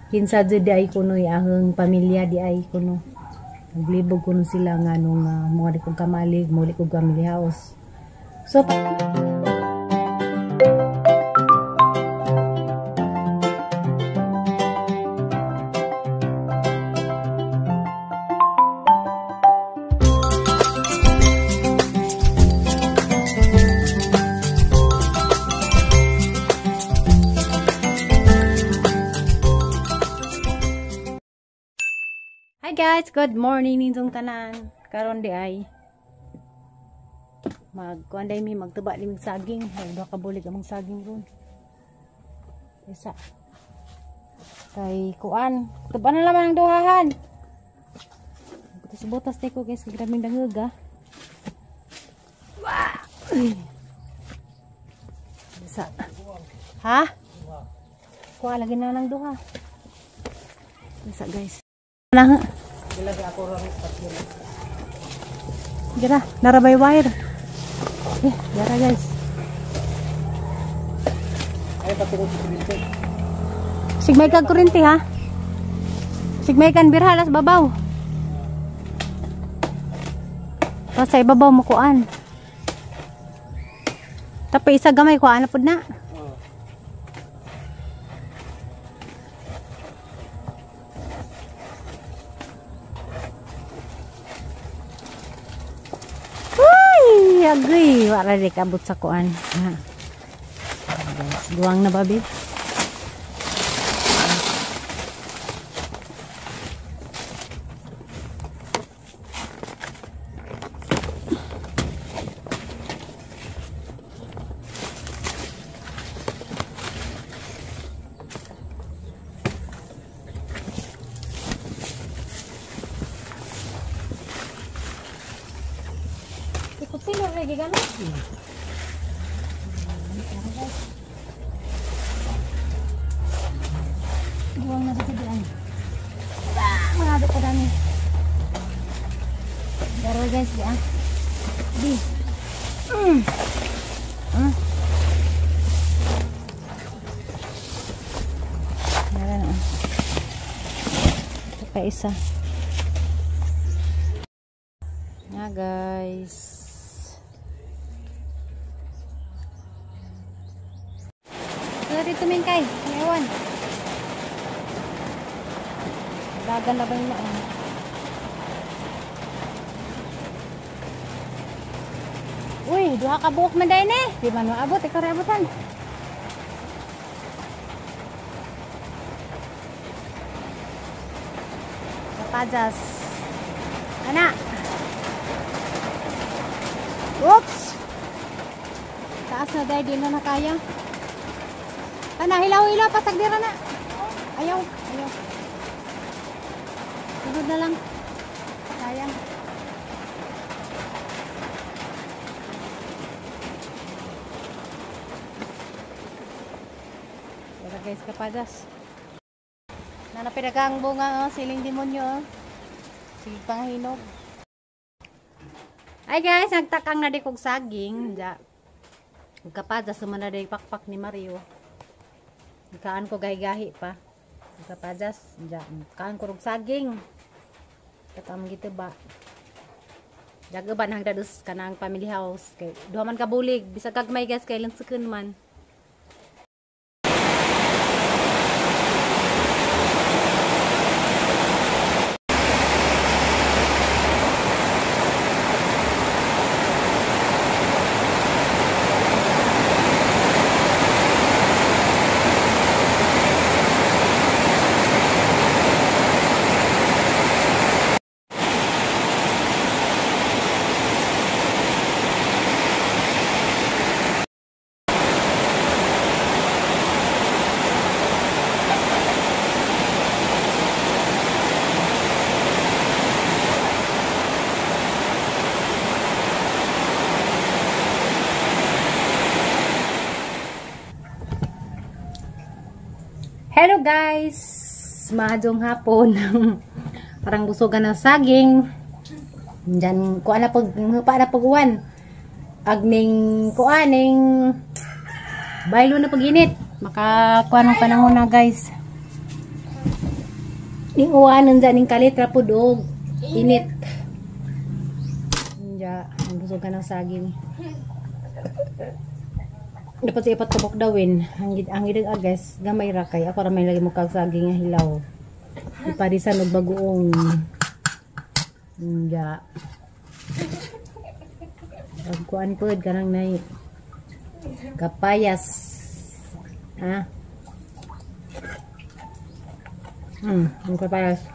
Kinsa jud di ay kuno ahong pamilya di ay kuno. Naglibog kuno sila nga nung mo di kog kamalig, muli kog family house. So hi guys, good morning ninyong tanan. Karon di ay magkuan day mi magtuba limig saging. Ay duha ka bulig among saging ron. Isa. Kay kuan, tuba na lamang ang duhahan. Butas butas tay ko guys, grabing dangog ah. Wah! Isa. Ha? Kuha lagi na lang duha. Isa guys. Nah. Jara, narabay wire. Eh, jara guys. Ay patungod sa kuryente. Sigmay kag kuryente ha. Sigmay kan birhalas babaw. Pa sa ibabaw mo kuan. Tapi isa gamay kuan na pud na. Agoy, wala di kabot sa kuan. Ha. Guys, guwang na ba, babe? Ikot lagi kan? Buang na sa diyan. Mga adto pa dami. Daro guys di ah. Di. Meron ah. Ito pa isa. Nga guys. Dito min kay, ewan. Dagan na ba yun na? Uy, duha ka buok man dayon eh. Di man maabot, ikaw rin abutan. Kapajas. Ana. Oops. Taas na dahil, di na nakaya. Ana, hilaw-hilaw, pasagdira na. Ayaw, ayaw. Sunod na lang. Sayang. Tara guys, kapadas. Nanapinagang bunga, oh, siling demonyo. Oh. Sige panghinog. Ay guys, nagtakang na di kog saging. Ja. Kapadas, naman na di pakpak ni Mario. Kaan ko gahi-gahi pa. Kapajas, kaan ko rog saging. Katam gitu ba. Jaga ba nang dadus kanang family house kay duha man ka bulig, bisag kagmay guys kay lansuken man. Hello guys! Maadong hapon. Parang busogan ng saging. Diyan, kuan na pag, pa na pag-uwan. Agning, kuan, ning baylo na pag-init. Makakuan ng panahon na guys. Ning uwanan dyan, ning kalit ra pud og init. Nya, ang busog ka ng saging. Dapat sa ipat tubok dawin. Ang gidag agas, gamay ra kay ako ra may lagi mo kag saging nga hilaw. Iparisan og bagoong. Nya. Pagkuan pod kanang nay kapayas. Ha? Ang kapayas.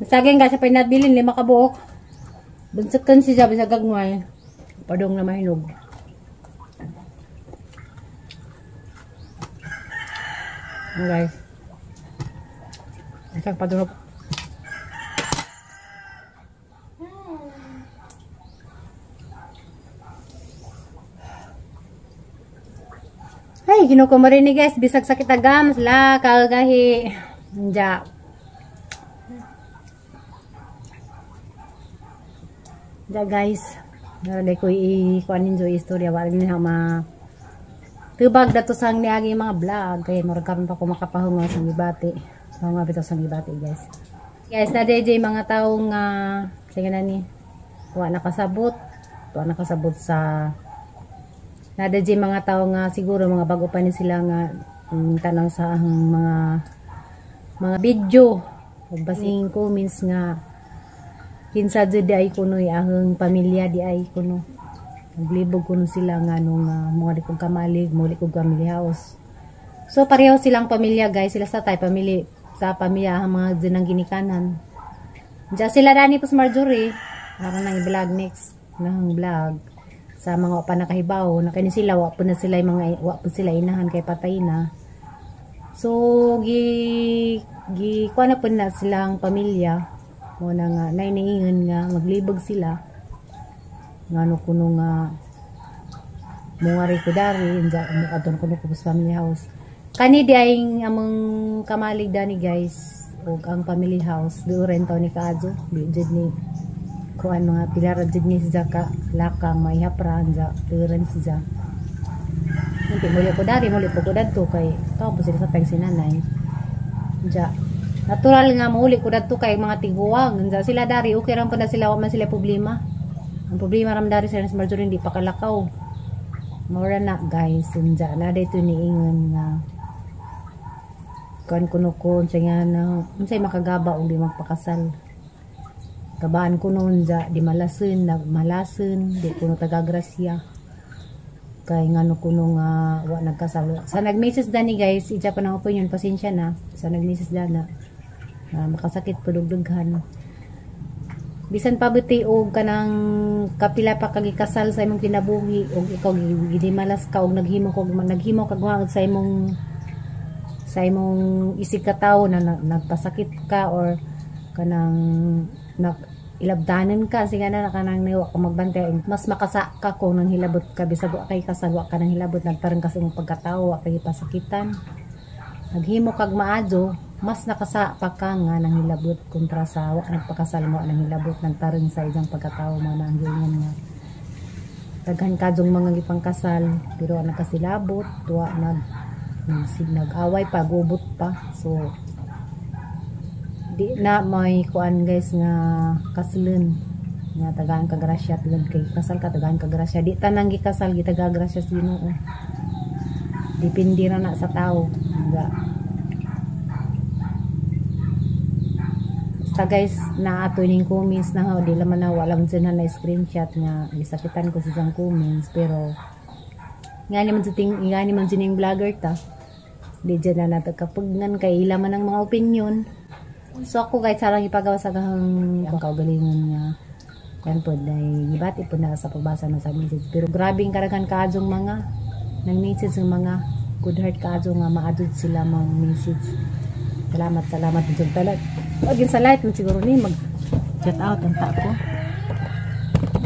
Saging ka sa pinabilin, 5 ka buok. Bunsakan siya bisag gagmay. Padong na mahinog. Oh, guys. Isang padurog. Ay, kinuko mo rin ni guys. Bisag sakit agam. Sila, kagahi. Nja. Nja guys. Naroon ko i-kuan ninyo istorya. Wala rin ma tubag dato sang niagi mga vlog. Kaya murag karon pa ko makapahungaw sa gibati. Mahungaw bitaw sa gibati guys. Guys, na DJ mga tao nga sige na ni. Wa nakasabot. Wa nakasabot sa na DJ mga tao nga siguro mga bago pa ni sila nga tanaw sa ang mga video. Ug basing comments nga kinsa jud di ay kuno ahong pamilya di ay kuno. Naglibog kuno sila nga nung mga di kong kamalig, muli kong family house. So pareho silang pamilya guys, sila sa tay pamilya sa pamilya ang mga dyan ang ginikanan. Diyan sila dani po sa Marjorie. Ako nang i-vlog next nang vlog sa mga pa nakahibaw na kini sila wa po na sila yung mga wa po sila inahan kay patay na. So gi gi kuha na po na silang pamilya mo na nga nainiingon nga maglibog sila ngano kuno nga mungari ko dari inja adon kuno ko sa family house. Kani di ay among kamalig dani guys og ang family house do rento ni kaadyo di jud ni kuan mga pilar jud ni siya ka lakang maihapra anja ren siya. Nanti muli ko dari muli ko dadto kay tao po sila sa tag sinanay. Anja natural nga muli ko dadto kay mga tiguang anja sila dari okay ra po na sila wa man sila problema. Ang problema ram dari sila sa Marjorie hindi pa kalakaw. Mora na guys anja na dito niingon nga kuan kuno ko unsa nga na unsay makagaba og di magpakasal. Kabaan ko noon ja di malasen nagmalasen di kuno taga-grasya. Kay ngano kuno nga wa nagkasal. Sa nag-message dani guys, ija pa nang opinion, pasensya na. Sa nag-message dana makasakit pud og daghan. Bisan pa biti og kanang kapila pa kag ikasal sa imong kinabuhi og ikaw gidimalas ka og naghimo kag maod sa imong isig ka tawo na nagpasakit ka or kanang ilabdanan ka sige na kanang niwa ka magbantay mas makasa ka kung nang hilabot ka bisag wa kay kasal wa ka nang hilabot nagtarong ka sa imong pagkatawo wa kay pasakitan naghimo kag maadyo mas nakasa pa ka nga nang hilabot kontra sa wa nagpakasal mo nang hilabot nagtarong sa isang pagkatawo mo na ang giingon nga daghan kadtong mga gipangkasal pero wa nakasilabot wa nag-away pa gubot pa. So di na may kuan guys nga kaslon nga tagaan ka grasya tulad kay kasal ka tagaan ka grasya di tanang gikasal gitaga grasya sa Ginoo depende ra na sa tao. Nga basta guys na ato ning comments na di laman na wala man na screenshot nga gisakitan ko sa isang comments pero ngani man sa ting ngani man sining vlogger ta di dyan na nato kapagnan kay ila man ang mga opinion. So ako guys sarang ipagawa sa kahang ang kaugalingon nga kan pod ay gibati po na sa pagbasa na sa message pero grabing karaghan kaadjong mga nang message ng mga good heart kaadjong nga maadjud sila mga message. Salamat salamat jud talat. Agin sa light man siguro ni mag chat out ang ta ko.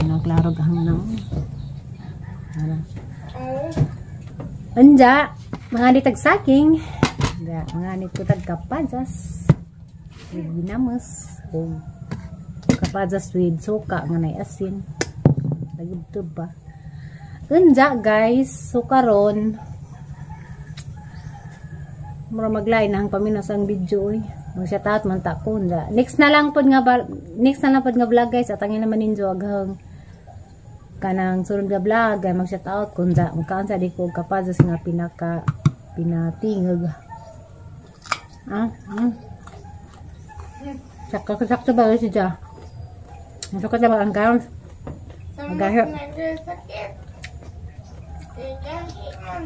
Ano klaro gahang nang. Ano. Anja mga nitag saking. Anja mga nitag kapajas. Ginamos o kapajas with suka nga nay asin. Tagubtob ba. Unja guys, so karon mura maglain na ang paminas ang video oy. Mag-shout out man ta ko nda. Next na lang pod nga vlog, guys, atangin naman ninyo aghang kanang sunod nga vlog ay mag-shout out kun sa mukaan sa di ko kapajas nga pinaka pinatingog. Ah. Sakto sakto ba siya? Sakto ba ang kaon? Sa Magahi. Sakit. Gahi man.